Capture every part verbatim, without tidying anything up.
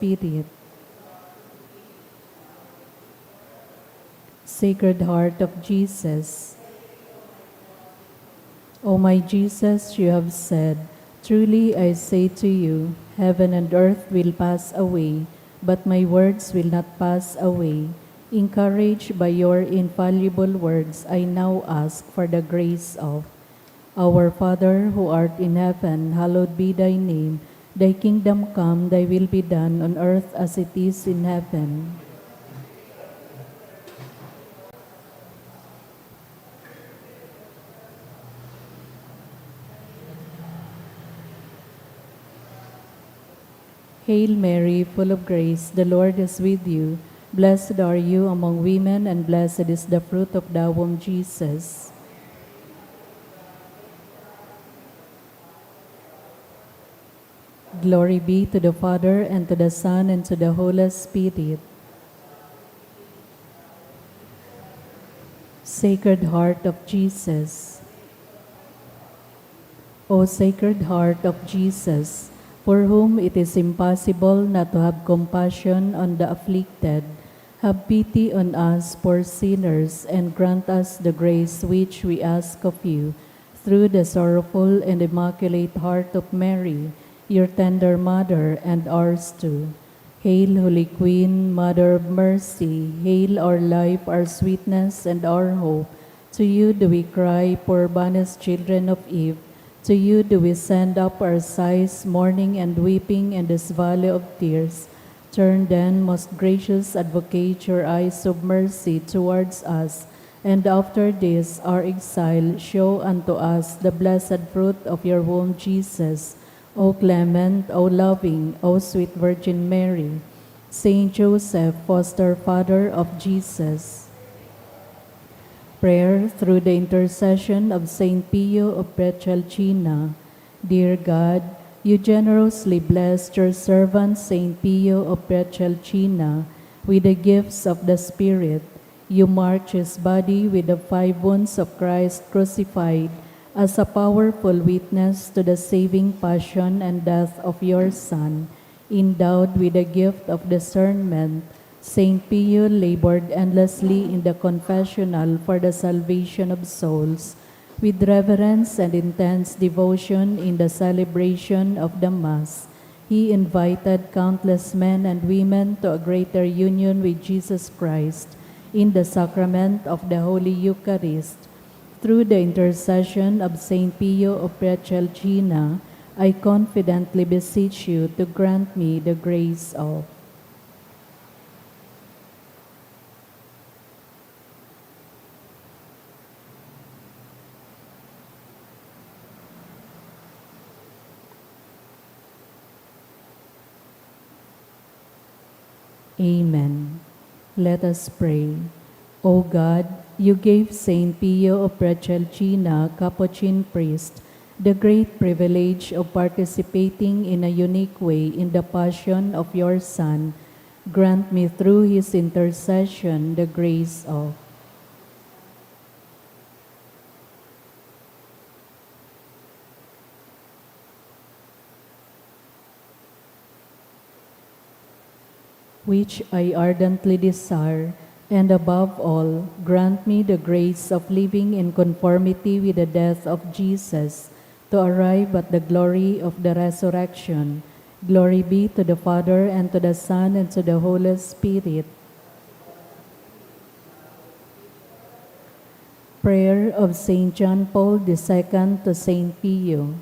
Spirit. Sacred Heart of Jesus. O my Jesus, you have said, "Truly I say to you, heaven and earth will pass away, but my words will not pass away." Encouraged by your infallible words, I now ask for the grace of Our Father who art in heaven, hallowed be thy name. Thy kingdom come, thy will be done on earth as it is in heaven. Hail Mary, full of grace, the Lord is with you. Blessed are you among women, and blessed is the fruit of thy womb, Jesus. Glory be to the Father, and to the Son, and to the Holy Spirit. Sacred Heart of Jesus. O Sacred Heart of Jesus, for whom it is impossible not to have compassion on the afflicted, have pity on us poor sinners and grant us the grace which we ask of you through the sorrowful and immaculate heart of Mary, your tender mother, and ours too. Hail, Holy Queen, Mother of Mercy, hail our life, our sweetness, and our hope. To you do we cry, poor banished children of Eve. To you do we send up our sighs, mourning and weeping in this valley of tears. Turn then, most gracious Advocate, your eyes of mercy towards us, and after this our exile, show unto us the blessed fruit of your womb, Jesus. O clement, O loving, O sweet Virgin Mary, Saint Joseph, foster father of Jesus. Prayer through the intercession of Saint Pio of Pietrelcina. Dear God, you generously blessed your servant Saint Pio of Pietrelcina with the gifts of the Spirit. You marked his body with the five wounds of Christ crucified as a powerful witness to the saving passion and death of your Son. Endowed with the gift of discernment, Saint Pio labored endlessly in the confessional for the salvation of souls. With reverence and intense devotion in the celebration of the Mass, he invited countless men and women to a greater union with Jesus Christ in the sacrament of the Holy Eucharist. Through the intercession of Saint Pio of Pietrelcina, I confidently beseech you to grant me the grace of Amen. Let us pray. O God, you gave Saint Pio of Pietrelcina, Capuchin priest, the great privilege of participating in a unique way in the passion of your Son. Grant me through his intercession the grace of which I ardently desire, and above all, grant me the grace of living in conformity with the death of Jesus, to arrive at the glory of the resurrection. Glory be to the Father, and to the Son, and to the Holy Spirit. Prayer of Saint John Paul the Second to Saint Pio.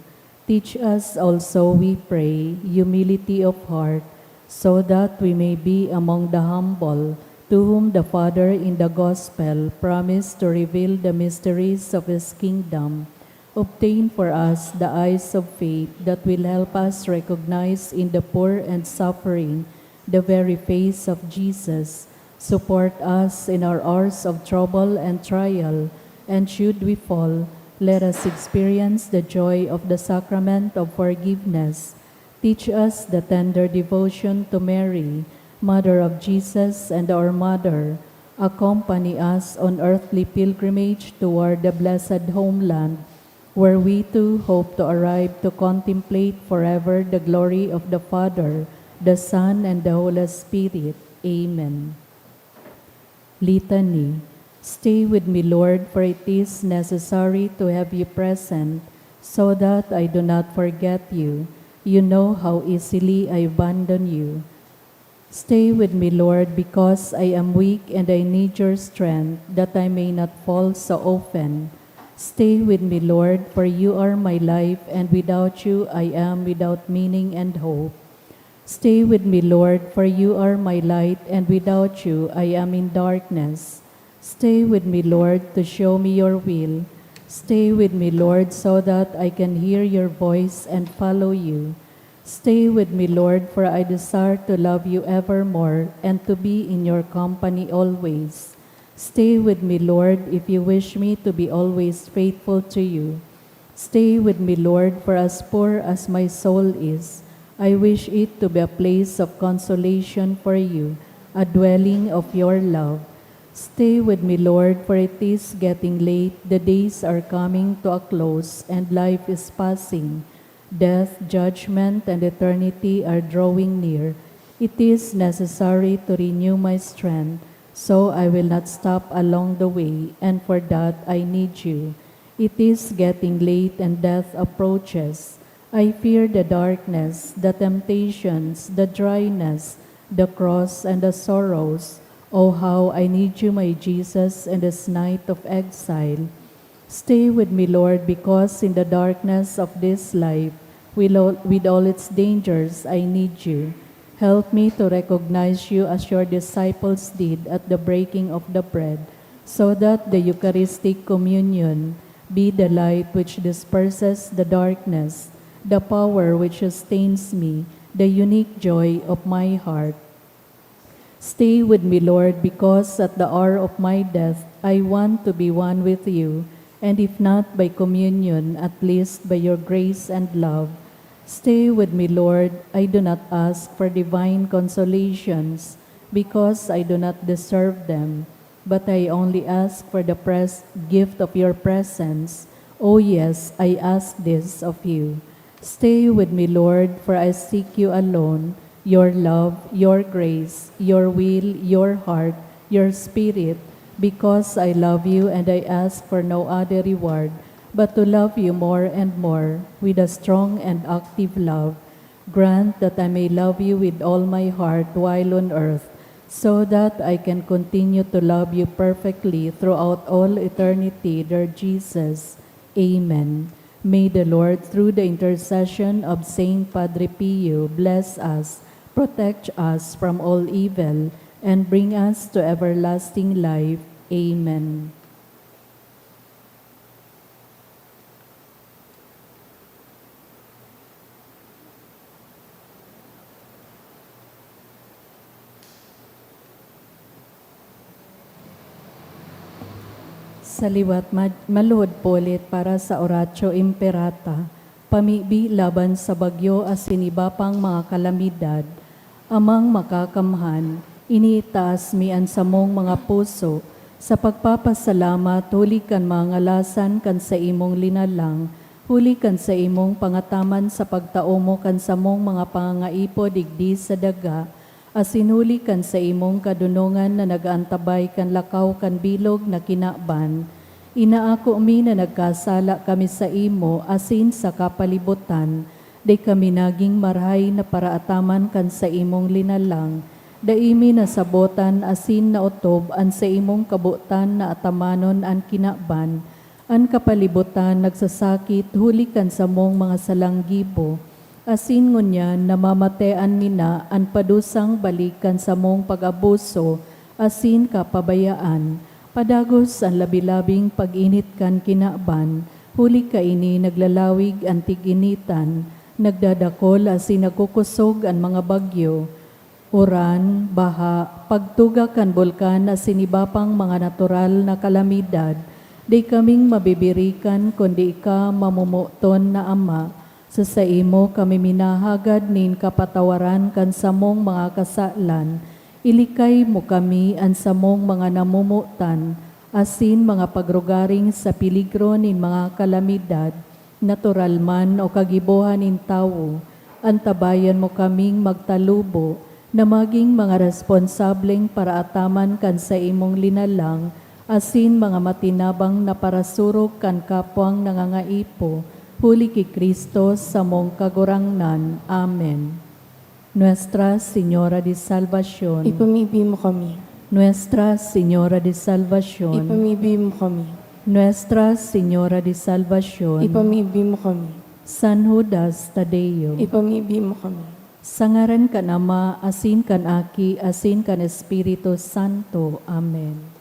Teach us also, we pray, humility of heart, so that we may be among the humble, to whom the Father in the Gospel promised to reveal the mysteries of his kingdom. Obtain for us the eyes of faith that will help us recognize in the poor and suffering the very face of Jesus. Support us in our hours of trouble and trial, and should we fall, let us experience the joy of the sacrament of forgiveness. Teach us the tender devotion to Mary, Mother of Jesus and our Mother. Accompany us on earthly pilgrimage toward the blessed homeland, where we too hope to arrive to contemplate forever the glory of the Father, the Son, and the Holy Spirit. Amen. Litany. Stay with me, Lord, for it is necessary to have you present, so that I do not forget you. You know how easily I abandon you. Stay with me, Lord, because I am weak and I need your strength, that I may not fall so often. Stay with me, Lord, for you are my life, and without you I am without meaning and hope. Stay with me, Lord, for you are my light, and without you I am in darkness. Stay with me, Lord, to show me your will. Stay with me, Lord, so that I can hear your voice and follow you. Stay with me, Lord, for I desire to love you evermore and to be in your company always. Stay with me, Lord, if you wish me to be always faithful to you. Stay with me, Lord, for as poor as my soul is, I wish it to be a place of consolation for you, a dwelling of your love. Stay with me, Lord, for it is getting late, the days are coming to a close, and life is passing. Death, judgment, and eternity are drawing near. It is necessary to renew my strength, so I will not stop along the way, and for that I need you. It is getting late and death approaches. I fear the darkness, the temptations, the dryness, the cross, and the sorrows. Oh, how I need you, my Jesus, in this night of exile. Stay with me, Lord, because in the darkness of this life, with all, with all its dangers, I need you. Help me to recognize you as your disciples did at the breaking of the bread, so that the Eucharistic communion be the light which disperses the darkness, the power which sustains me, the unique joy of my heart. Stay with me, Lord, because at the hour of my death I want to be one with you, and if not by communion, at least by your grace and love. Stay with me, Lord. I do not ask for divine consolations, because I do not deserve them, but I only ask for the pres-, gift of your presence. Oh yes, I ask this of you. Stay with me, Lord, for I seek you alone, your love, your grace, your will, your heart, your spirit, because I love you and I ask for no other reward but to love you more and more with a strong and active love. Grant that I may love you with all my heart while on earth, so that I can continue to love you perfectly throughout all eternity, dear Jesus. Amen. May the Lord, through the intercession of Saint Padre Pio, bless us, protect us from all evil, and bring us to everlasting life. Amen. Sa liwat, ma-, maluhod pulit para sa Oratio Imperata, pamibi laban sa bagyo asin iba pang mga kalamidad. Amang Makakamhan, iniitaas mi an samong mga puso sa pagpapasalamat huli kan mga ngalasan kan saimong linalang, huli kan saimong pangataman sa pagtao mo kan samong mga pangangaipo digdi sa daga, asin huli kan saimong kadonongan na nag-aantabay kan lakaw kan bilog na kinaban. Inaako mi na nagkasala kami saimo asin sa kapalibutan, dai kami nagin marahay na paraataman kan saimong linalang. Dai mi nasabotan asin naotob an saimong kabotan na atamanon an kinaban. An kapalibutan nagsasakit huli kan samong mga salang gibo, asin ngunyan namamatean mi na an padusang balik kan samong pag-abuso asin kapabayaan. Padagos an labi-labing pag-init kan kinaban, huli kaini naglalawig an tig-initan, nagdadakol asin nagkukosog an mga bagyo. Uran, baha, pagtuga kan bulkan asin iba pang mga natural na kalamidad, dai kaming mabibirikan kundi ika, mamomoton na Ama. Sa saimo kami minahagad nin kapatawaran kan samong mga kasalan. Ilikay mo kami, an samong mga namomotan, asin mga pagrugaring sa peligro nin mga kalamidad, natural man o kagibohan nin tawo, Antabayan mo kaming magtalubo na magin mga responsableng paraataman kan saimong linalang asin mga matinabang na parasurog kan kapwang nangangaipo, huli ki Cristo, samong Kagurangnan. Amen. Nuestra Señora de Salvacion. Ipamibi mo kami. Nuestra Señora de Salvacion. Ipamibi mo kami. Nuestra Señora de Salvacion. Ipamibi mo kami. San Judas Tadeo. Ipamibi mo kami. Sa ngaran kan Ama, asin kan Aki, asin kan Espiritu Santo. Amen.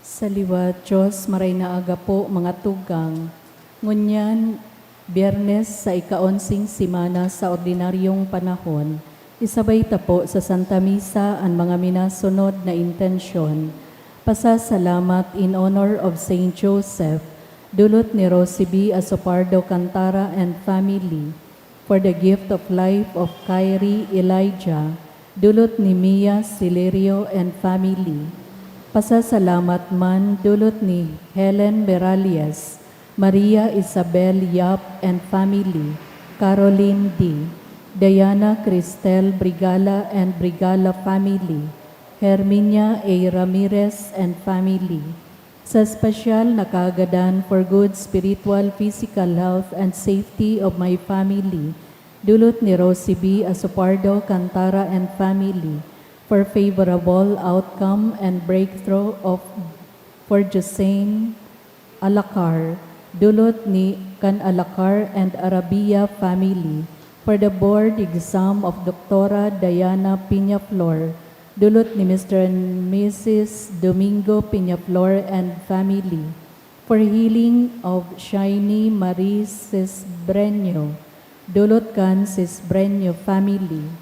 Sa liwat, Diyos, maray na aga po, mga tugang. Ngunyan, Biyernes sa ika-onseng semana sa ordinaryong panahon, isabay ta po sa Santa Misa an mga minasunod na intensyon: pasasalamat in honor of Saint Joseph, dulot ni Rosie B. Asopardo Cantara and family, for the gift of life of Kyrie Elijah, dulot ni Mia Silerio and family. Pasasalamat man dulot ni Helen Beralies, Maria Isabel Yap and family, Caroline D., Diana Cristel Brigala and Brigala family, Herminia A. Ramirez and family. Sa espesyal na kaagadan for good spiritual, physical health and safety of my family, dulot ni Rosie B. Asopardo Cantara and family, for favorable outcome and breakthrough of, for Josein Alacar, dulot ni kan Alacar and Arabia family, for the board exam of Doktora Diana Peñaflor, dulot ni Mister and Missus Domingo Peñaflor and family, for healing of Shiny Marie Sisbreño, dulot kan Sisbreño family.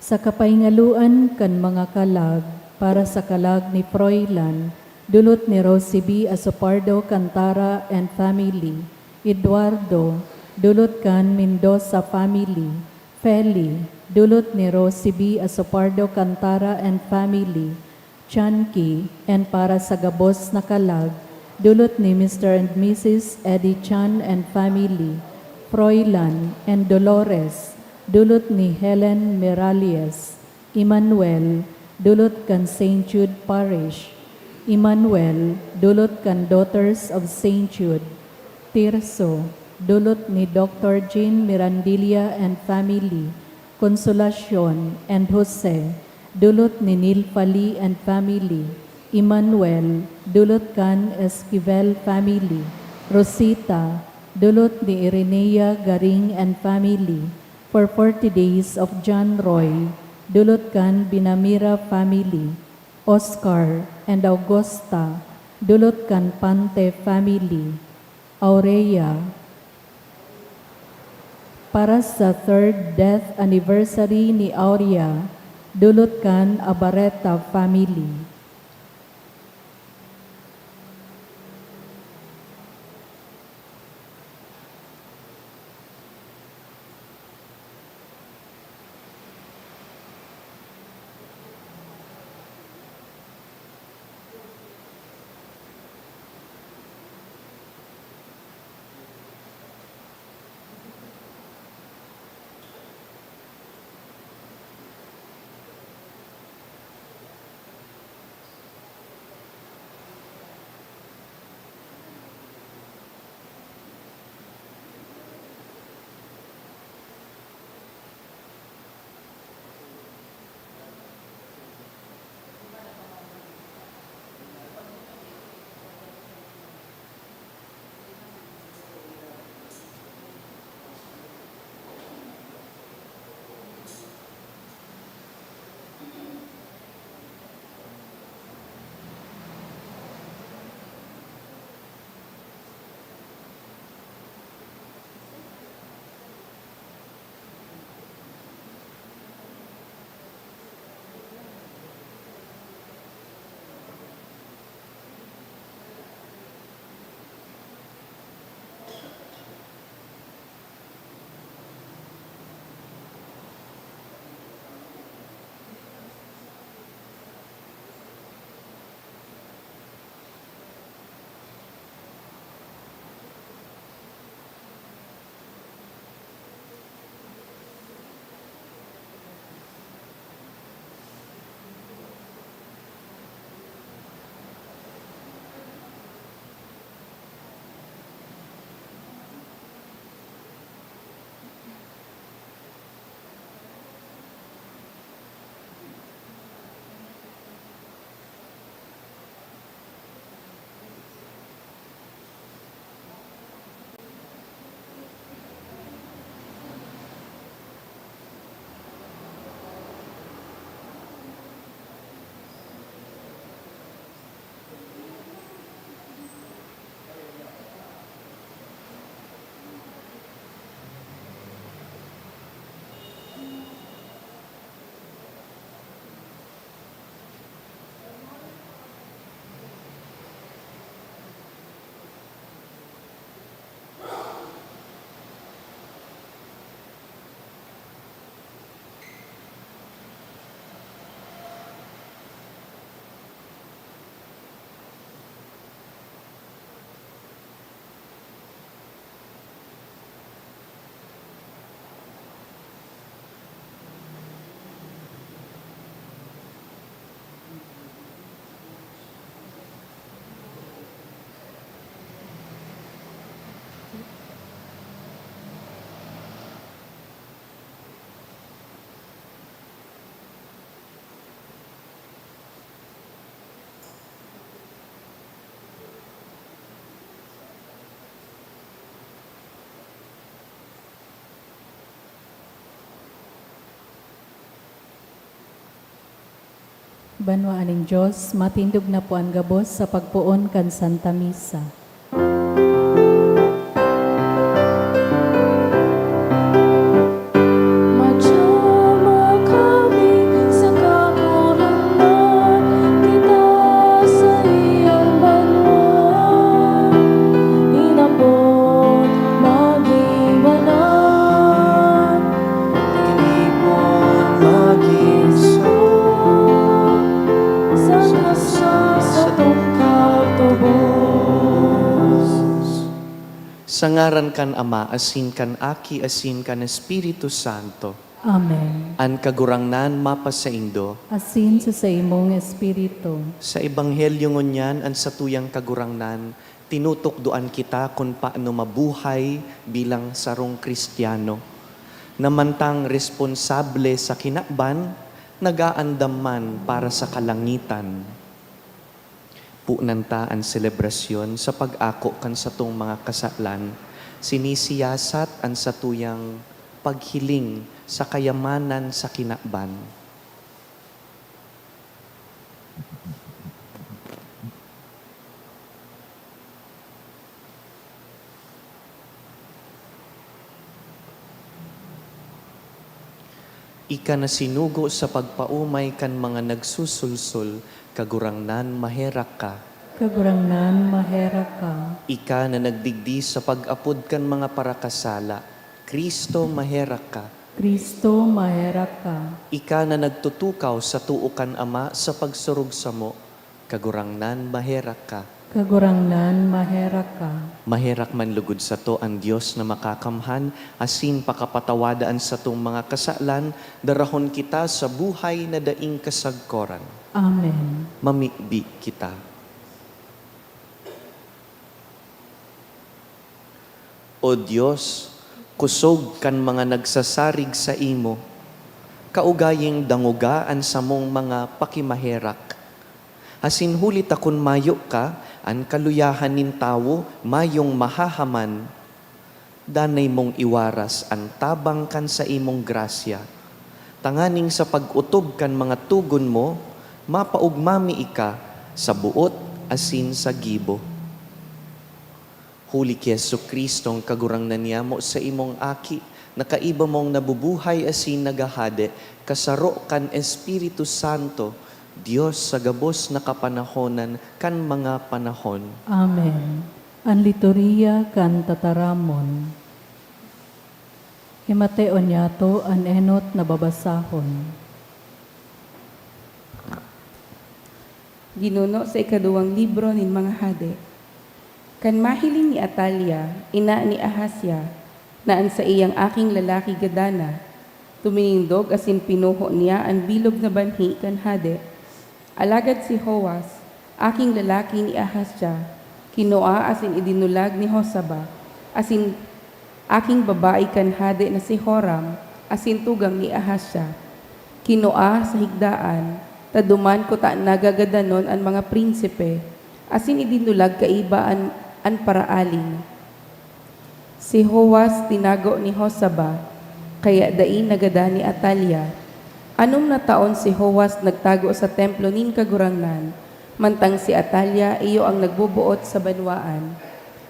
Sa kapahingaluan kan mga kalag, para sa kalag ni Froilan, dulot ni Rosie B. Asopardo Cantara and family, Eduardo, dulot kan Mendoza family, Feli, dulot ni Rosie B. Asopardo Cantara and family, Chanki, and para sa gabos na kalag, dulot ni Mister and Missus Eddie Chan and family, Froilan and Dolores, dulot ni Helen Miralles, Emmanuel, dulot kan Saint Jude Parish, Emmanuel, dulot kan Daughters of Saint Jude, Tirso, dulot ni Doktor Jean Mirandilla and family, Consolacion and Jose, dulot ni Nilfali and family, Emmanuel, dulot kan Esquivel family, Rosita, dulot ni Irenea Garing and family, for forty days of John Roy, dulot kan Binamira family, Oscar and Augusta, dulot kan Pante family, Aurea, para sa third death anniversary ni Aurea, dulot kan Abareta family. Banwaan nin Dios, matindog na po an gabos sa pagpoon kan Santa Misa. Madyama kami sa Kagurangnan, kita sa iyang banwa. Inapod maging banal, tinipon maging sot, sa, sa, sa tungkal tubos. Sa ngaran kan Ama, asin kan Aki, asin kan Espiritu Santo. Amen. An Kagurangnan mapasaindo. Asin sa saimong espiritu. Sa Ebanghelyo ngunyan, an satuyang Kagurangnan tinutukdoan kita kun paano mabuhay bilang sarong Kristiyano, na mantang responsable sa kinaban, nag-aandam man para sa kalangitan. Punan ta an selebrasyon sa pag-ako kan satong mga kasalan, sinisiyasat an satuyang paghiling sa kayamanan sa kinaban. Ika na sinugo sa pagpaomay kan mga nagsusulsol, Kagurangnan, maherak ka. Kagurangnan, maherak ka. Ika na nagdigdi sa pag-apod kan mga parakasala, Cristo, maherak ka. Cristo, maherak ka. Ika na nagtutukaw sa too kan Ama sa pagsurog samo, Kagurangnan, maherak ka. Kagurangnan, maherak ka. Maherak man lugod sato an Dios na makakamhan, asin pakapatawada an satong mga kasalan, darahon kita sa buhay na daing kasagkoran. Amen. Mamibi kita. O Dios, kosog kan mga nagsasarig saimo, kaugaying dangoga an samong mga pakimaherak. Asin huli ta kun mayo ka, an kaluyahan nin tawo mayong mahahaman. Danay mong iwaras an tabang kan saimong grasya, tanganing sa pag-otob kan mga togon mo, mapaogma mi ika sa boot asin sa gibo. Huli ki Jesu-Cristong Kagurangnan niyamo, saimong Aki, na kaiba mong nabubuhay asin naghahade, kasaro kan Espiritu Santo, Dios sa gabos na kapanahonan kan mga panahon. Amen. An Liturhiya kan Tataramon. Himateon niyato an enot na babasahon. Ginuno sa ikaduwang libro nin mga Hade. Kan mahiling ni Atalia, ina ni Ahazia, na an saiyang aking lalaki gadan na, tuminindog asin pinuho niya an bilog na banhi kan hade. Alagad si Joas, aking lalaki ni Ahazia, kinua asin idinulag ni Josaba, asin aking babae kan hade na si Joram, asin tugang ni Ahazia. Kinua sa higdaan, ta duman kuta nagagadanon an mga prinsipe, asin idinulag kaiba an, an paraaling. Si Joas tinago ni Josaba, kaya dai nagadan ni Atalia. Anom na taon si Joas nagtago sa templo nin Kagurangnan, mantang si Atalia iyo ang nagboboot sa banwaan.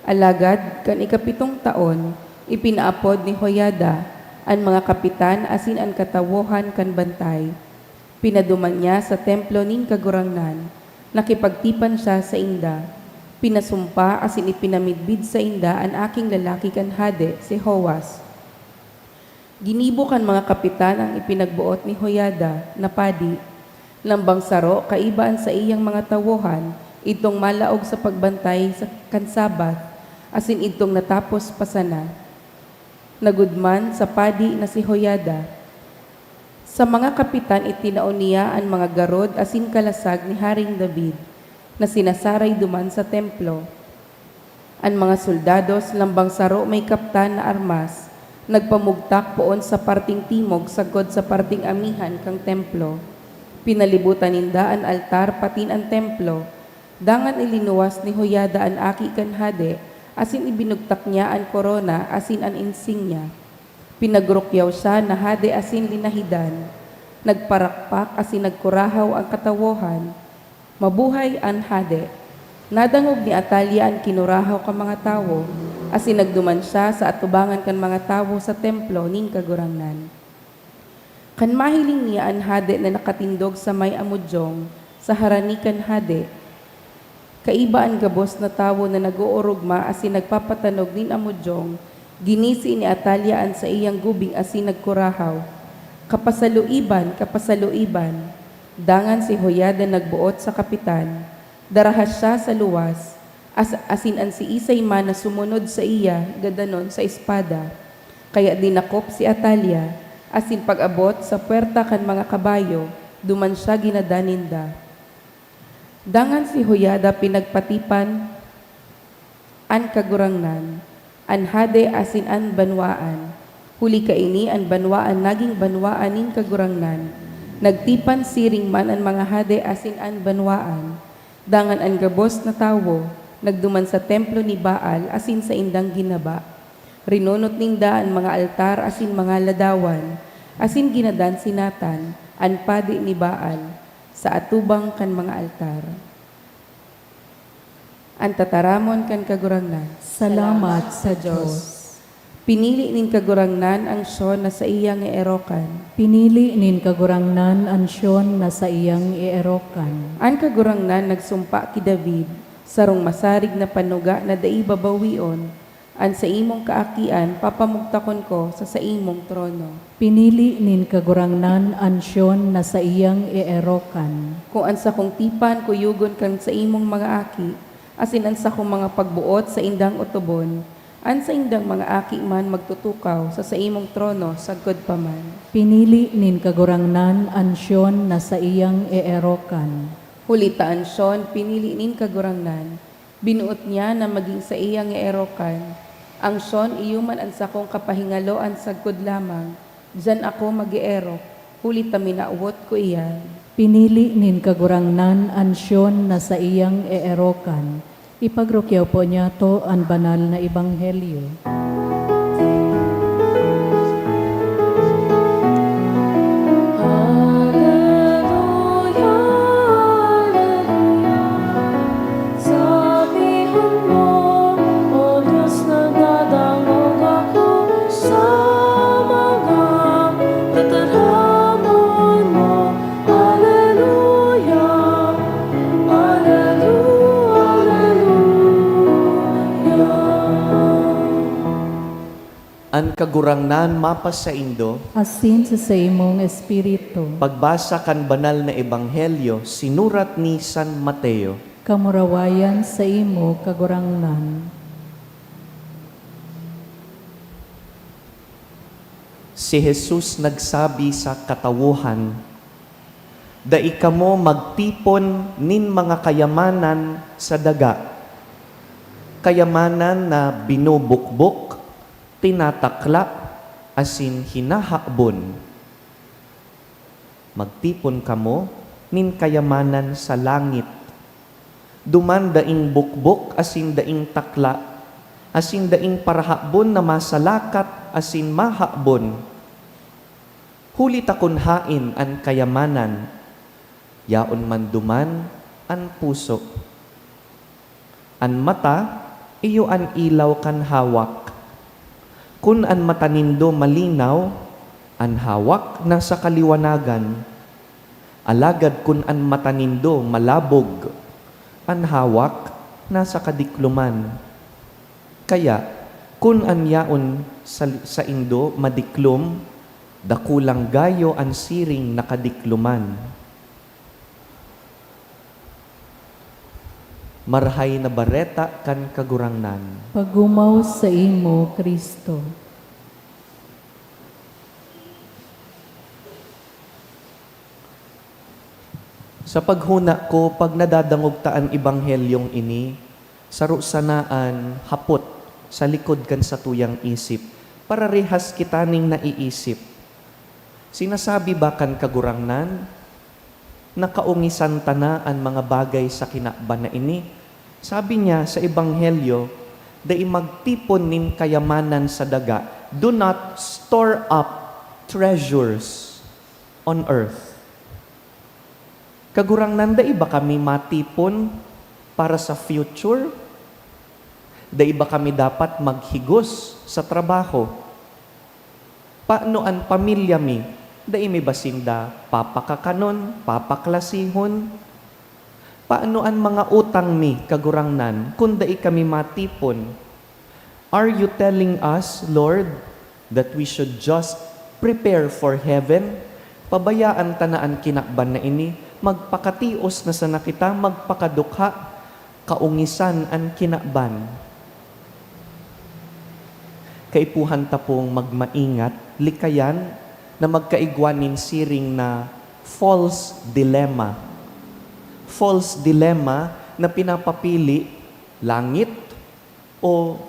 Alagad kan ikapitong taon, ipinaapod ni Joiada an mga kapitan asin an katawohan kan bantay. Pinaduman niya sa templo nin Kagurangnan, nakipagtipan siya sainda. Pinasumpa asin ipinamidbid sainda an aking lalaki kan hade, si Joas. Ginibo kan mga kapitan an ipinagboot ni Joiada na padi. Lambang saro kaiba an saiyang mga tawohan, idtong malaog sa pagbantay sa, kan Sabbath, asin idtong natapos pa sana. Nagudman sa padi na si Joiada. Sa mga kapitan itinao niya an mga garod asin kalasag ni Haring David, na sinasaray duman sa templo. An mga soldados, lambang saro may kaptan na armas, nagpamugtak poon sa parting timog sagkod sa parting amihan kan templo. Pinalibutan ninda an altar patin an templo. Dangan ilinuwas ni Joiada an aki kan hade, asin ibinugtak niya an korona asin an insignya. Pinagrukyaw siya na hade asin linahidan. Nagparakpak asin nagkurahaw an katawohan, "Mabuhay an Hade!" Nadangog ni Atalia an kinurahaw kan mga tawo, asin nagduman siya sa atubangan kan mga tawo sa templo nin Kagurangnan. Kan mahiling niya an hade na nakatindog sa may amudyong sa harani kan hade, kaiba an gabos na tawo na nag-oorogma asin nagpapatanog nin amudyong, ginisi ni Atalia an saiyang gubing asin nagkurahaw, "Kapasaloiban! Kapasaloiban!" Dangan si Joiada nagboot sa kapitan, "Daraha siya sa luwas, as-, asin an siisay man na sumunod saiya, gadanon sa espada." Kaya dinakop si Atalia, asin pag-abot sa puwerta kan mga kabayo, duman siya ginadan ninda. Dangan si Joiada pinagpatipan an Kagurangnan, an hade asin an banwaan, huli kaini an banwaan nagin banwaan nin Kagurangnan. Nagtipan siring man an mga hade asin an banwaan, dangan an gabos na tawo nagduman sa templo ni Baal asin saindang ginaba. Rinunot ninda an mga altar asin mga ladawan, asin ginadan si Natan, an padi ni Baal, sa atubang kan mga altar. An tataramon kan Kagurangnan. Salamat sa Dios. Pinili nin Kagurangnan an Sion na saiyang eerokan. Pinili nin Kagurangnan an Sion na saiyang eerokan. An Kagurangnan nagsumpa ki David, "Sarong masarig na panuga na dai babawion, an saimong kaakian papamugtakon ko sa saimong trono." Pinili nin Kagurangnan an Sion na saiyang eerokan. Kun an sakong tipan kuyogon kan saimong mga aki, asin an sakong mga pagboot saindang otobon, an saindang mga aki man magtutukaw sa saimong trono sagkod pa man. Pinili nin Kagurangnan an Sion na saiyang eerokan. Huli ta an Sion pinili nin Kagurangnan, binuot niya na magin saiyang eerokan. An Sion iyo man an sakong kapahingaloan sagkod lamang, diyan ako mag-eerok, huli ta minawot ko iyan. Pinili nin Kagurangnan an Sion na saiyang eerokan. Ipagrukyaw po niyato an banal na ebanghelyo. Hallelujah, hallelujah. Sabihan mo, O Diyos, nagdadangog ako sa mga tataramon mo. Hallelujah, hallelujah, hallelujah. An Kagurangnan mapasaindo. Asin sa saimong espiritu. Pagbasa kan Banal na Ebanghelyo sinurat ni San Mateo. Kamurawayan saimo, Kagurangnan. Si Jesus nagsabi sa katawohan, "Dai kamo magtipon nin mga kayamanan sa daga, kayamanan na binubukbok, tinatakla, asin hinahabon. Magtipon kamo nin kayamanan sa langit. Duman daing bukbok asin daing takla, asin daing parahabon na masalakat asin mahabon. Huli ta kun haen an kayamanan, yaon man duman an puso." An mata iyo an ilaw kan hawak. Kun an mata nindo malinaw, an hawak nasa kaliwanagan. Alagad kun an mata nindo malabog, an hawak nasa kadikloman. Kaya, kun an yaon sa, saindo madiklom, dakulang gayo an siring na kadikloman. Marahay na Bareta kan Kagurangnan. Pagumaw saimo, Cristo. Sa paghona ko, pag nadadangog ta an ebanghelyong ini, saro sana an hapot sa likod kan satuyang isip. Pararehas kita ning naiisip. Sinasabi ba kan Kagurangnan, nakaongisan ta na an mga bagay sa kinaban na ini? Sabi niya sa Ebanghelyo, "Dai magtipon nin kayamanan sa daga." Do not store up treasures. on earth. Kagurangnan, dai ba kami matipon para sa future? Dai ba kami dapat maghigos sa trabaho? Paano an pamilya mi? Dai mi ba sinda papakakanon, papaklasihon? Paano an mga utang mi, Kagurangnan, kun dai kami matipon? Are you telling us, Lord, that we should just prepare for heaven? Pabayaan ta na an kinaban na ini, magpakatios na sana kita, magpakadukha, kaungisan an kinaban. Kaipuhan ta pong magmaingat, likayan na magkaigwa nin siring na false dilemma. False dilemma na pinapapili, langit o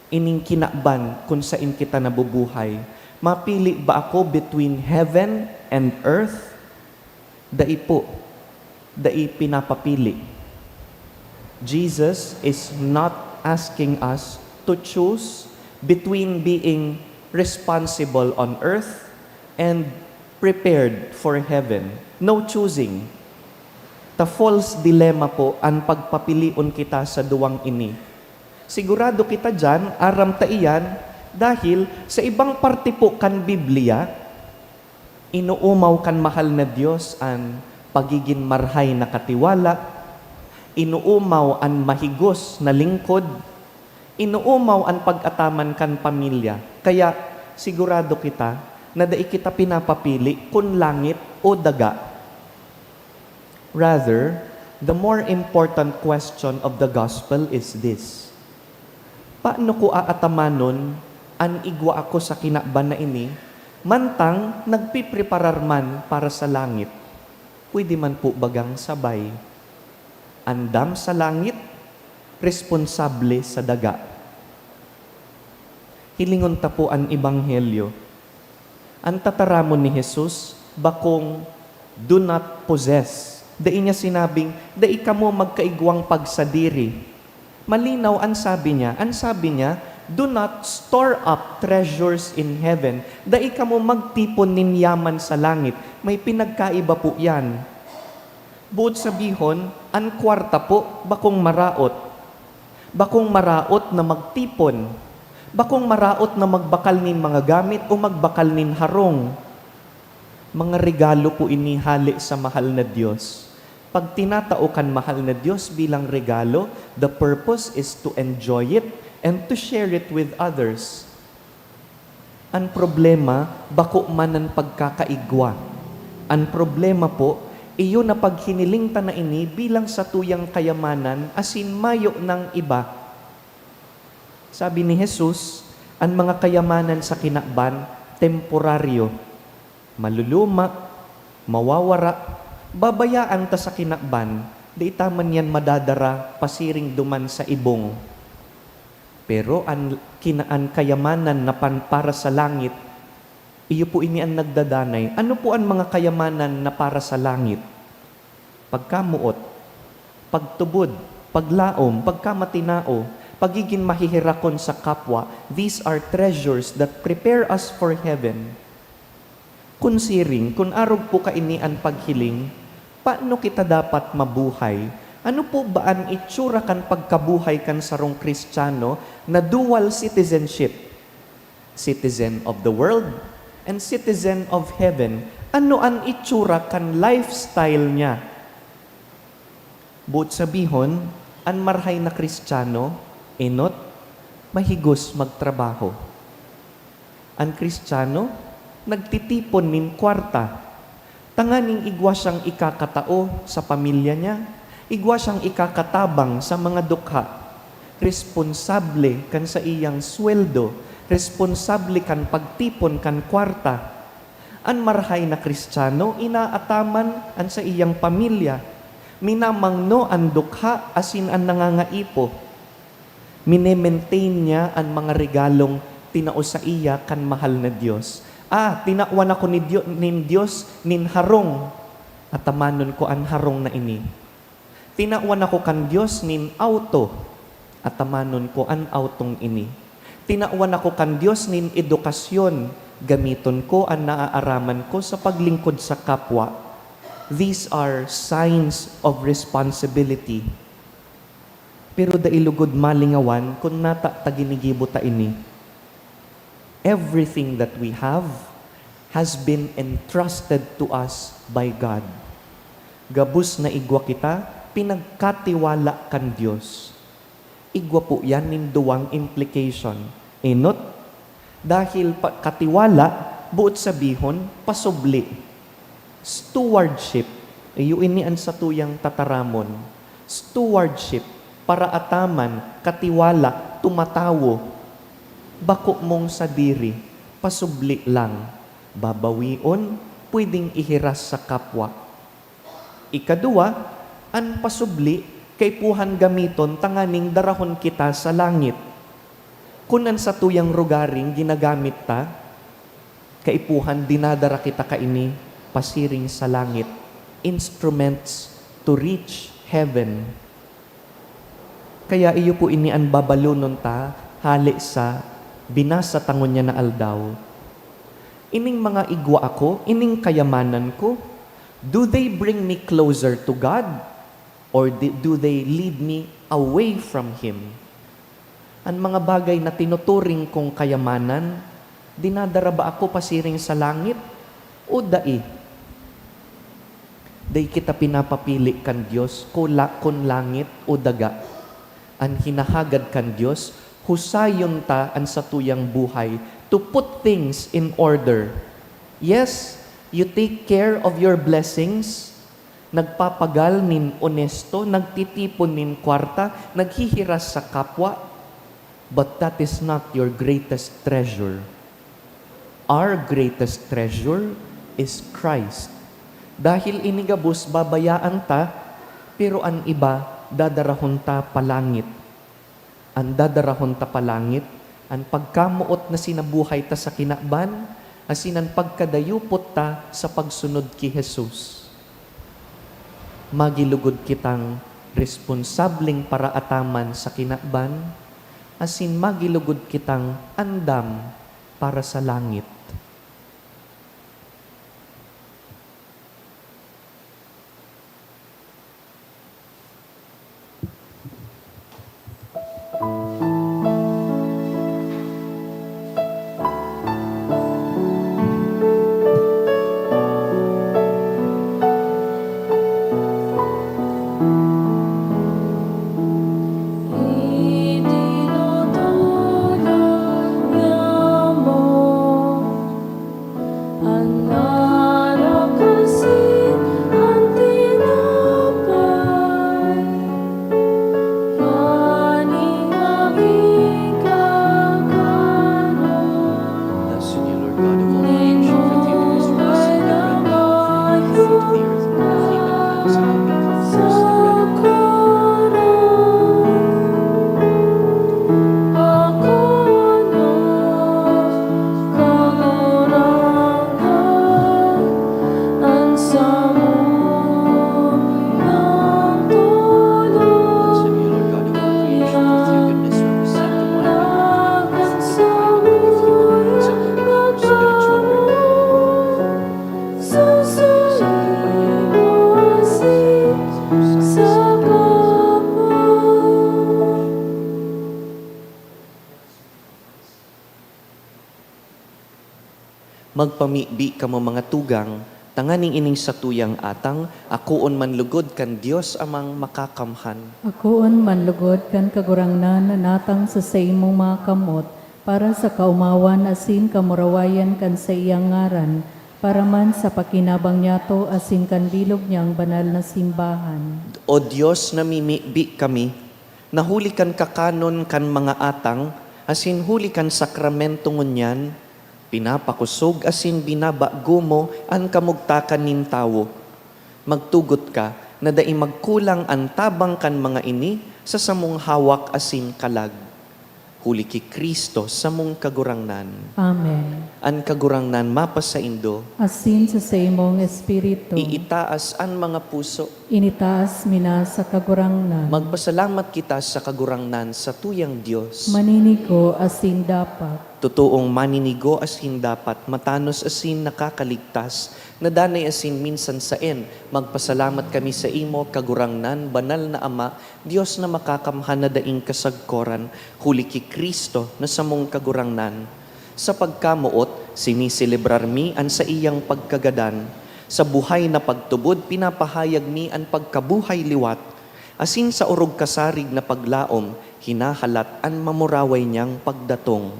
ining kinaban kun sain kita nabubuhay. Mapili ba ako between heaven and earth? Dai po. Dai pinapapili. Jesus is not asking us to choose between being responsible on earth and prepared for heaven. No choosing. Ta false dilemma po an pagpapilion kita sa duwang ini. Sigurado kita diyan, aram ta iyan, dahil sa ibang parte po kan Biblia, inoomaw kan mahal na Dios an pagigin marhay na katiwala, inoomaw an mahigos na lingkod, inoomaw an pag-ataman kan pamilya. Kaya, sigurado kita na dai kita pinapapili kun langit o daga. Rather, the more important question of the gospel is this: Paano ko aatamanon an igwa ako sa kinaban na ini, mantang nagpipreparar man para sa langit? Pwede man po bagang sabay? Andam sa langit, responsable sa daga. Hilingon ta po an ebanghelyo. An tataramon ni Jesus, bakong, "Do not possess." Dai niya sinabing, "Dai kamo magkaigwang pagsadiri." Malinaw an sabi niya. An sabi niya, "Do not store up treasures in heaven." Dai kamo magtipon nin yaman sa langit. May pinagkaiba po yan. Boot sabihon, an kwarta po, bakong maraot. Bakong maraot na magtipon. Bakong maraot na magbakal nin mga gamit o magbakal nin harong. Mga regalo po ini hale sa mahal na Dios. Pag tinatao kan mahal na Dios bilang regalo, the purpose is to enjoy it and to share it with others. An problema, bako man an pagkakaigwa. An problema po, iyo na paghiniling ta na ini bilang satuyang kayamanan asin mayo nang iba. Sabi ni Jesus, an mga kayamanan sa kinaban, temporaryo. Maluluma, mawawara, babayaan ta sa kinaban, dai ta man yan madadara pasiring duman sa ibong. Pero an kina-, an kayamanan na pan-, para sa langit, iyo po ini an nagdadanay. Ano po an mga kayamanan na para sa langit? Pagkamoot, pagtubod, paglaom, pagkamatinao, pagigin maheherakon sa kapwa, these are treasures that prepare us for heaven. Kun siring, kun arog po kaini an paghiling, paano kita dapat mabuhay? Ano po ba an itsura kan pagkabuhay kan sarong Kristiyano na dual citizenship? Citizen of the world and citizen of heaven. Ano an itsura kan lifestyle niya? Boot sabihon, an marahay na Kristiyano, enot, mahigos magtrabaho. An Kristiyano, nagtitipon nin kwarta, tanganing igwa siyang ikakatao sa pamilya niya, igwa siyang ikakatabang sa mga dukha. Responsable kan saiyang sweldo, responsable kan pagtipon kan kwarta. An marahay na Kristiyano, inaataman an saiyang pamilya, minamangno an dukha asin an nangangaipo. Mine-maintain niya an mga regalong tinao saiya kan mahal na Dios. Ah, tinawan ako ni Dio-, nin Dios nin harong. Atamanon ko an harong na ini. Tinawan ako kan Dios nin auto. Atamanon ko an autong ini. Tinawan ako kan Dios nin edukasyon, Gamiton ko an naaaraman ko sa paglingkod sa kapwa. These are signs of responsibility. Pero dai lugod malingawan kun nata ta ginigibo ta ini. Everything that we have has been entrusted to us by God. Gabos na igwa kita, pinagkatiwala kan Dios. Igwa po yan nin duwang implication. Enot, dahil pa, katiwala, boot sabihon, pasubli. Stewardship, iyo ini an satuyang tataramon. Stewardship, paraataman, katiwala, tumatawo. Bako mong sadiri, pasubli lang. Babawion, pwedeng ihiras sa kapwa. Ikaduwa, an pasubli kaipuhan gamiton tanganing darahon kita sa langit. Kun an satuyang rogaring ginagamit ta, kaipuhan dinadara kita kaini pasiring sa langit, instruments to reach heaven. Kaya iyo po ini an babalonon ta hale sa binasa ta ngunyan na aldaw. Ining mga igwa ako, ining kayamanan ko, do they bring me closer to God? Or di, do they lead me away from Him? An mga bagay na tinuturing kong kayamanan, dinadara ba ako pasiring sa langit o dai? Dai kita pinapapili kan Dios kun la-, kun langit o daga. An hinahagad kan Dios, husayon ta an satuyang buhay to put things in order. Yes, you take care of your blessings, nagpapagal nin onesto, nagtitipon nin kwarta, naghihiras sa kapwa, but that is not your greatest treasure. Our greatest treasure is Christ. Dahil ini gabos babayaan ta, pero an iba dadarahon ta palangit. An dadarahon ta palangit, an pagkamoot na sinabuhay ta sa kinaban, asin an pagkadayupot ta sa pagsunod ki Jesus. Magilugod kitang responsableng paraataman sa kinaban, asin magilugod kitang andam para sa langit. An arak asin an tinapay, nganing maging kakanon. Blessed be you, Lord God of all creation, for thee the rose of mercy, the breath of life, the fruit of the earth, and the favored of the Lord, the bread of Magpamibi kamo, mga tugang, tanganing ining satuyang atang akoon man lugod kan Dios Amang Makakamhan. Akoon man lugod kan Kagurangnan an atang sa saimong mga kamot, para sa kaomawan asin kamurawayan kan saiyang ngaran, para man sa pakinabang niyato asin kan bilog niyang banal na simbahan. O Dios, namimibi kami, na huli kan kakanon kan mga atang, asin huli kan sakramento ngunyan, pinapakosog asin binabago mo an kamugtakan nin tawo. Magtugot ka na dai magkulang an tabang kan mga ini sa samong hawak asin kalag. Huli ki Cristo, samong Kagurangnan. Amen. An Kagurangnan mapasaindo. Asin sa saimong espiritu. Iitaas an mga puso. Initaas mi na sa Kagurangnan. Magpasalamat kita sa Kagurangnan, satuyang Dios. Maninigo asin dapat. Totoong maninigo asin dapat matanos asin nakakaligtas, na danay asin minsan saen, magpasalamat kami saimo, Kagurangnan, Banal na Ama, Dios na makakamhan na daing kasagkoran, huli ki Cristo na samong Kagurangnan. Sa pagkamoot, siniselebrar mi an saiyang pagkagadan. Sa buhay na pagtubod, pinapahayag mi an pagkabuhay liwat, asin sa orog kasarig na paglaom, hinahalat an mamuraway niyang pagdatong.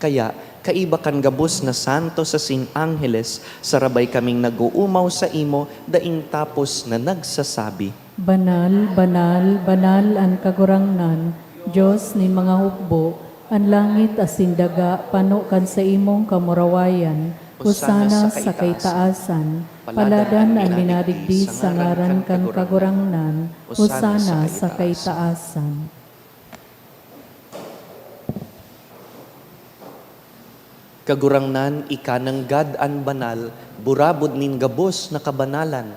Kaya, kaiba kan gabos na santos asin angheles, sarabay kaming nag-oomaw saimo daing tapos na nagsasabi, "Banal, banal, banal an Kagurangnan, Dios nin mga hukbo, an langit asin daga pano kan saimong kamurawayan. Hosana sa kaitaasan! Paladan an minadigdi sa ngaran kan Kagurangnan! Hosana sa kaitaasan!" Kagurangnan, ika nanggad an banal, burabod nin gabos na kabanalan.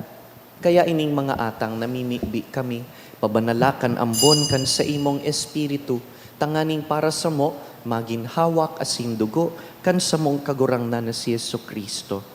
Kaya ining mga atang namimibi kami, pabanala kan ambon kan saimong Espiritu, tanganing para samo magin hawak asin dugo kan samong Kagurangnan na si Jesu-Cristo.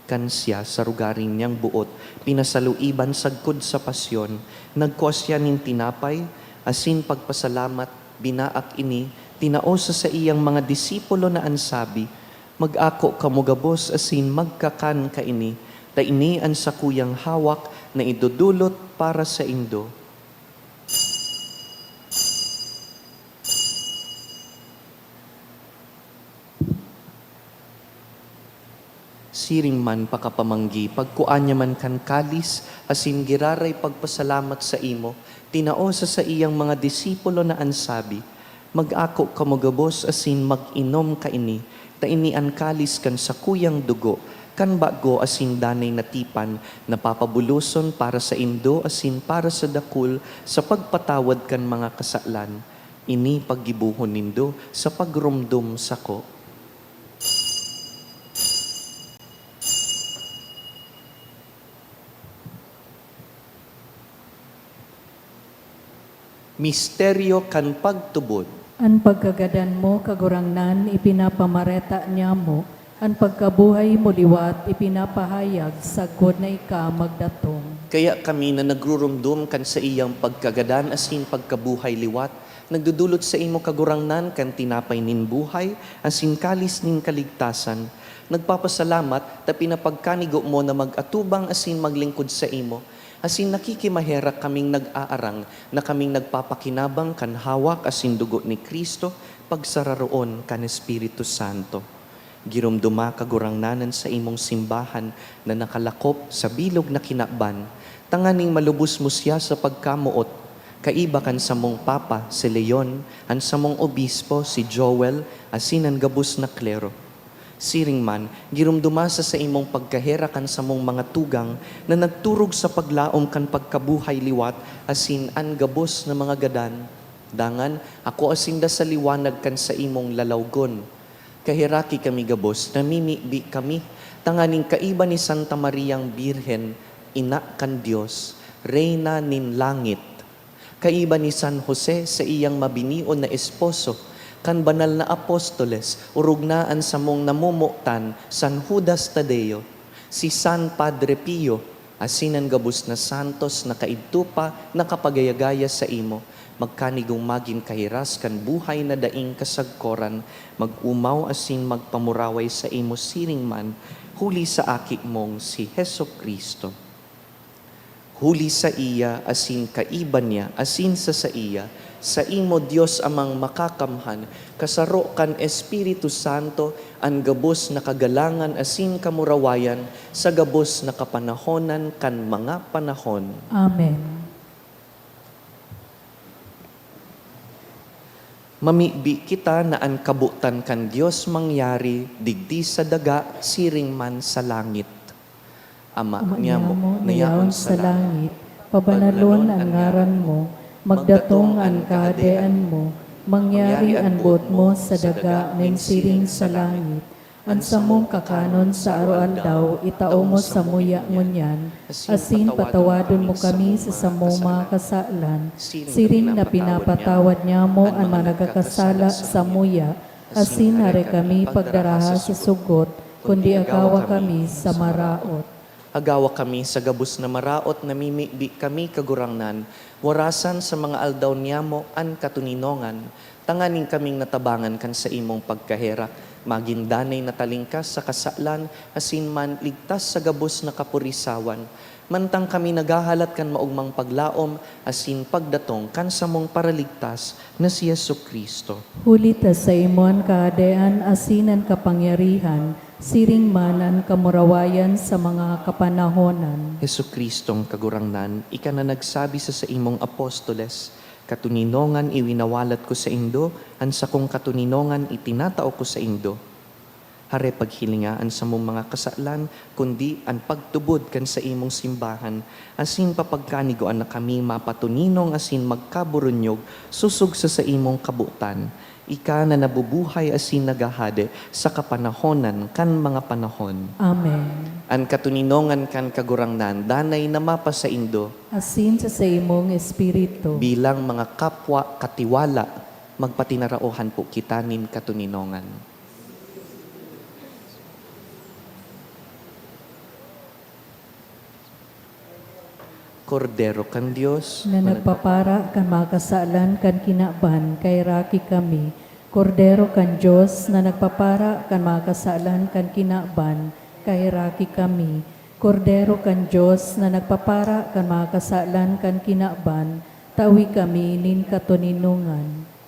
Kan siya, sa rogaring niyang boot, pinasaluiban sagkod sa pasyon, nagkua siya nin tinapay, asin pagpasalamat, binaak ini, tinao sa saiyang mga disipulo na an sabi, "Mag-ako kamo gabos asin magkakan kaini, ta ini an sakuyang hawak na idodolot para saindo." Siring man pakapamanggi, pagkua niya man kan kalis, asin giraray pagpasalamat saimo, tinao sa saiyang mga disipulo na an sabi, "Mag-ako kamo gabos asin mag-inom kaini, ta ini an kalis kan sakuyang dugo, kan bago asin danay na tipan, na papabuloson para saindo asin para sa dakul sa pagpatawad kan mga kasalan. Ini paggibohon nindo sa pagromdom sako." Misteryo kan pagtubod. An pagkagadan mo, Kagurangnan, ipinapamareta niamo, an pagkabuhay mo liwat ipinapahayag sagkod na ika magdatong. Kaya kami na nagruromdom kan saiyang pagkagadan asin pagkabuhay liwat, nagdodolot saimo, Kagurangnan, kan tinapay nin buhay asin kalis nin kaligtasan. Nagpapasalamat ta pinapagkanigo mo na mag-atubang asin maglingkod saimo, asin nakikimaherak kaming nag-aarang na kaming nagpapakinabang kan hawak asin dugo ni Cristo, pagsararoon kan Espiritu Santo. Giromdoma, Kagurangnan, an saimong simbahan na nakalakop sa bilog na kinaban, tanganing malubos mo siya sa pagkamoot, kaiba kan samong Papa, si Leon, an samong Obispo, si Joel, asin an gabos na klero. Siring man, giromdoma sa saimong pagkaherak an samong mga tugang na nagturog sa paglaom kan pagkabuhay liwat asin an gabos na mga gadan. Dangan, akoa sinda sa liwanag kan saimong lalawgon. Kaheraki kami gabos, namimibi kami, tanganing kaiba ni Santa Mariang Birhen, Ina kan Dios, Reyna nin langit, kaiba ni San Jose, saiyang mabinion na esposo, kan banal na apostoles, orog na an samong namomotan, San Judas Tadeo, si San Padre Pio, asin an gabos na santos na kaidto pa nakapagayagaya saimo, magkanigong magin kahiras kan buhay na daing kasagkoran, mag-omaw asin magpamuraway saimo siring man, huli sa Aki mong si Jesu-Cristo. Huli saiya, asin kaiba niya, asin sa saiya, saimo, Dios Amang Makakamhan, kasaro kan Espiritu Santo, an gabos na kagalangan asin kamurawayan sa gabos na kapanahonan kan mga panahon. Amen. Mamibi kita na an kabotan kan Dios mangyari digdi sa daga siring man sa langit. Ama niamo na yaon sa langit, pabanalon an ngaran mo, magdatong an Kahadean mo, mangyari an boot mo sa daga nin siring sa langit. An samong kakanon sa aroaldaw itao mo samuya ngunyan, asin patawadon mo kami sa samong mga kasalan, siring na pinapatawad niamo an mga nagkakasala samuya, Asin hare kami pagdaraha sa sugot, kundi agawa kami sa maraot. Agawa kami sa gabos na maraot, namimibi kami, Kagurangnan, warasan sa mga aldaw niyamo an katoninongan, tanganing kaming natabangan kan saimong pagkaherak, magin danay na talingkas sa kasalan, asin manligtas sa gabos na kapurisawan, mantang kami naghahalat kan maogmang paglaom asin pagdatong kan samong Paraligtas na si Jesu-Cristo. Huli ta saimo an kahadean asin an kapangyarihan, siring man an kamurawayan sa mga kapanahonan. Jesu-Cristong Kagurangnan, ika na nagsabi sa saimong apostoles, "Katoninongan iwinawalat ko saindo, an sakong katoninongan itinatao ko saindo." Hare paghilinga an samong mga kasalan, kundi an pagtubod kan saimong simbahan, asin papagkanigoan na kami mapatoninong asin magkaburunyog sosog sa saimong kabotan. Ika na nabubuhay asin naghahade sa kapanahonan kan mga panahon. Amen. An katoninongan kan Kagurangnan danay na mapasaindo. Asin sa saimong espiritu. Bilang mga kapwa katiwala, magpatinaraohan po kita nin katoninongan. Kordero kan Dios, na nagpapara kan mga kasalan kan kinaban, kaheraki kami. Kordero kan Dios, na nagpapara kan mga kasalan kan kinaban, kaheraki kami. Kordero kan Dios, na nagpapara kan mga kasalan kan kinaban, tawi kami nin katoninongan.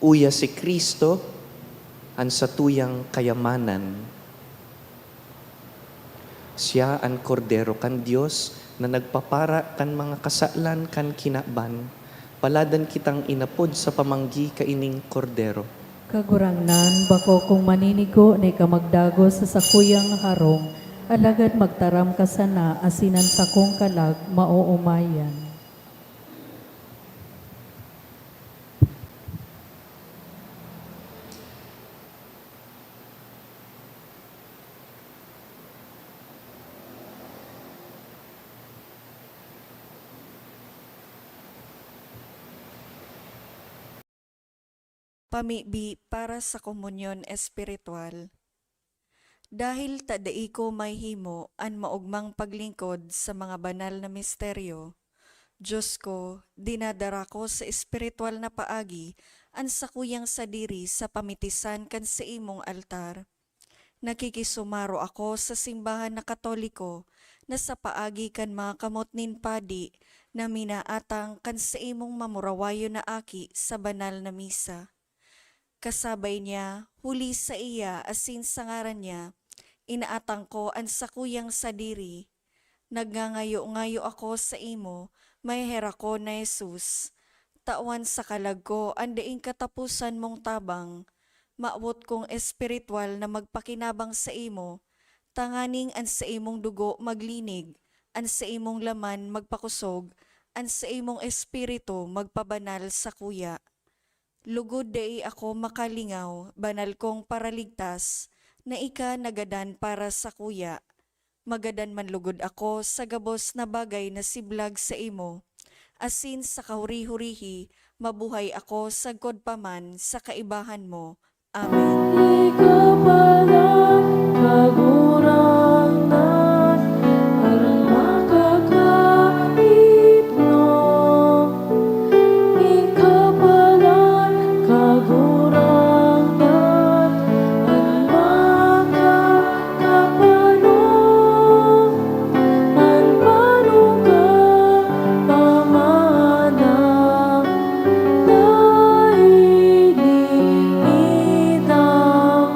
Uya si Cristo, an satuyang kayamanan. Siya an Kordero kan Dios na nagpapara kan mga kasalan kan kinaban. Paladan kitang inapod sa pamanggi kaining Kordero. Kagurangnan, bako kong maninigo na ika magdagos sa sakuyang harong, alagad magtaram ka sana asin an sakong kalag maoomayan. Pamibi para sa komunyon espiritual. Dahil ta dai ko mahimo an maogmang paglingkod sa mga banal na misteryo, Dios ko, dinadara ko sa espiritual na paagi an sakuyang sadiri sa pamitisan kan saimong altar. Nakikisumaro ako sa simbahan na Katoliko na sa paagi kan mga kamot nin padi na minaatang kan saimong mamurawayon na aki sa banal na misa. Kasabay niya, huli saiya asin sa ngaran niya, inaatang ko an sakuyang sadiri. Nagngangayo-ngayo ako saimo, maheherakon na Jesus. Tawan sa kalag ko an daing kataposan mong tabang. Mawot kong espiritual na magpakinabang saimo, tanganing an saimong dugo maglinig, an saimong laman magpakosog, an saimong espiritu magpabanal sakuya. Lugod dai ako makalingaw, banal kong Paraligtas, na ika nagadan para sakuya. Magadan man lugod ako sa gabos na bagay na siblag saimo, asin sa kahuri-hurihi mabuhay ako sagkod pa man sa kaibahan mo. Amen. Ikaw palan, Kagurangnan, an makakaipon. Ikaw palan, Kagurangnan, an makakapanon, an manugang pamana. Daing itang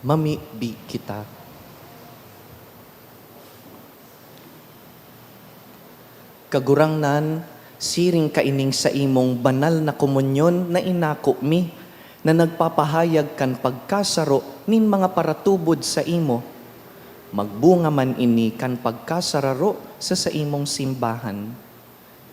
Mamibi kita. Kagurangnan, siring kaining saimong banal na komunyon na inako mi, na nagpapahayag kan pagkasaro nin mga paratubod saimo, magbunga man ini kan pagkasararo sa saimong simbahan.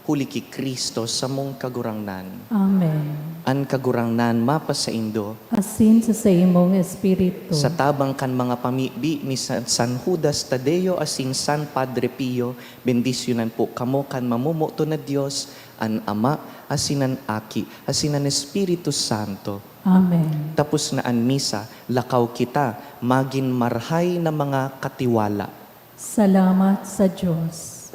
Huli ki Cristo samong Kagurangnan. Amen. An Kagurangnan mapasaindo. Asin sa saimong espiritu. Sa tabang kan mga pamibi ni San, San Judas Tadeo asin San Padre Pio, bendisyonan po kamo kan mamomoton na Dios, an Ama, asin an Aki, asin an Espiritu Santo. Amen. Tapos na an misa, lakaw kita magin marhay na mga katiwala. Salamat sa Dios.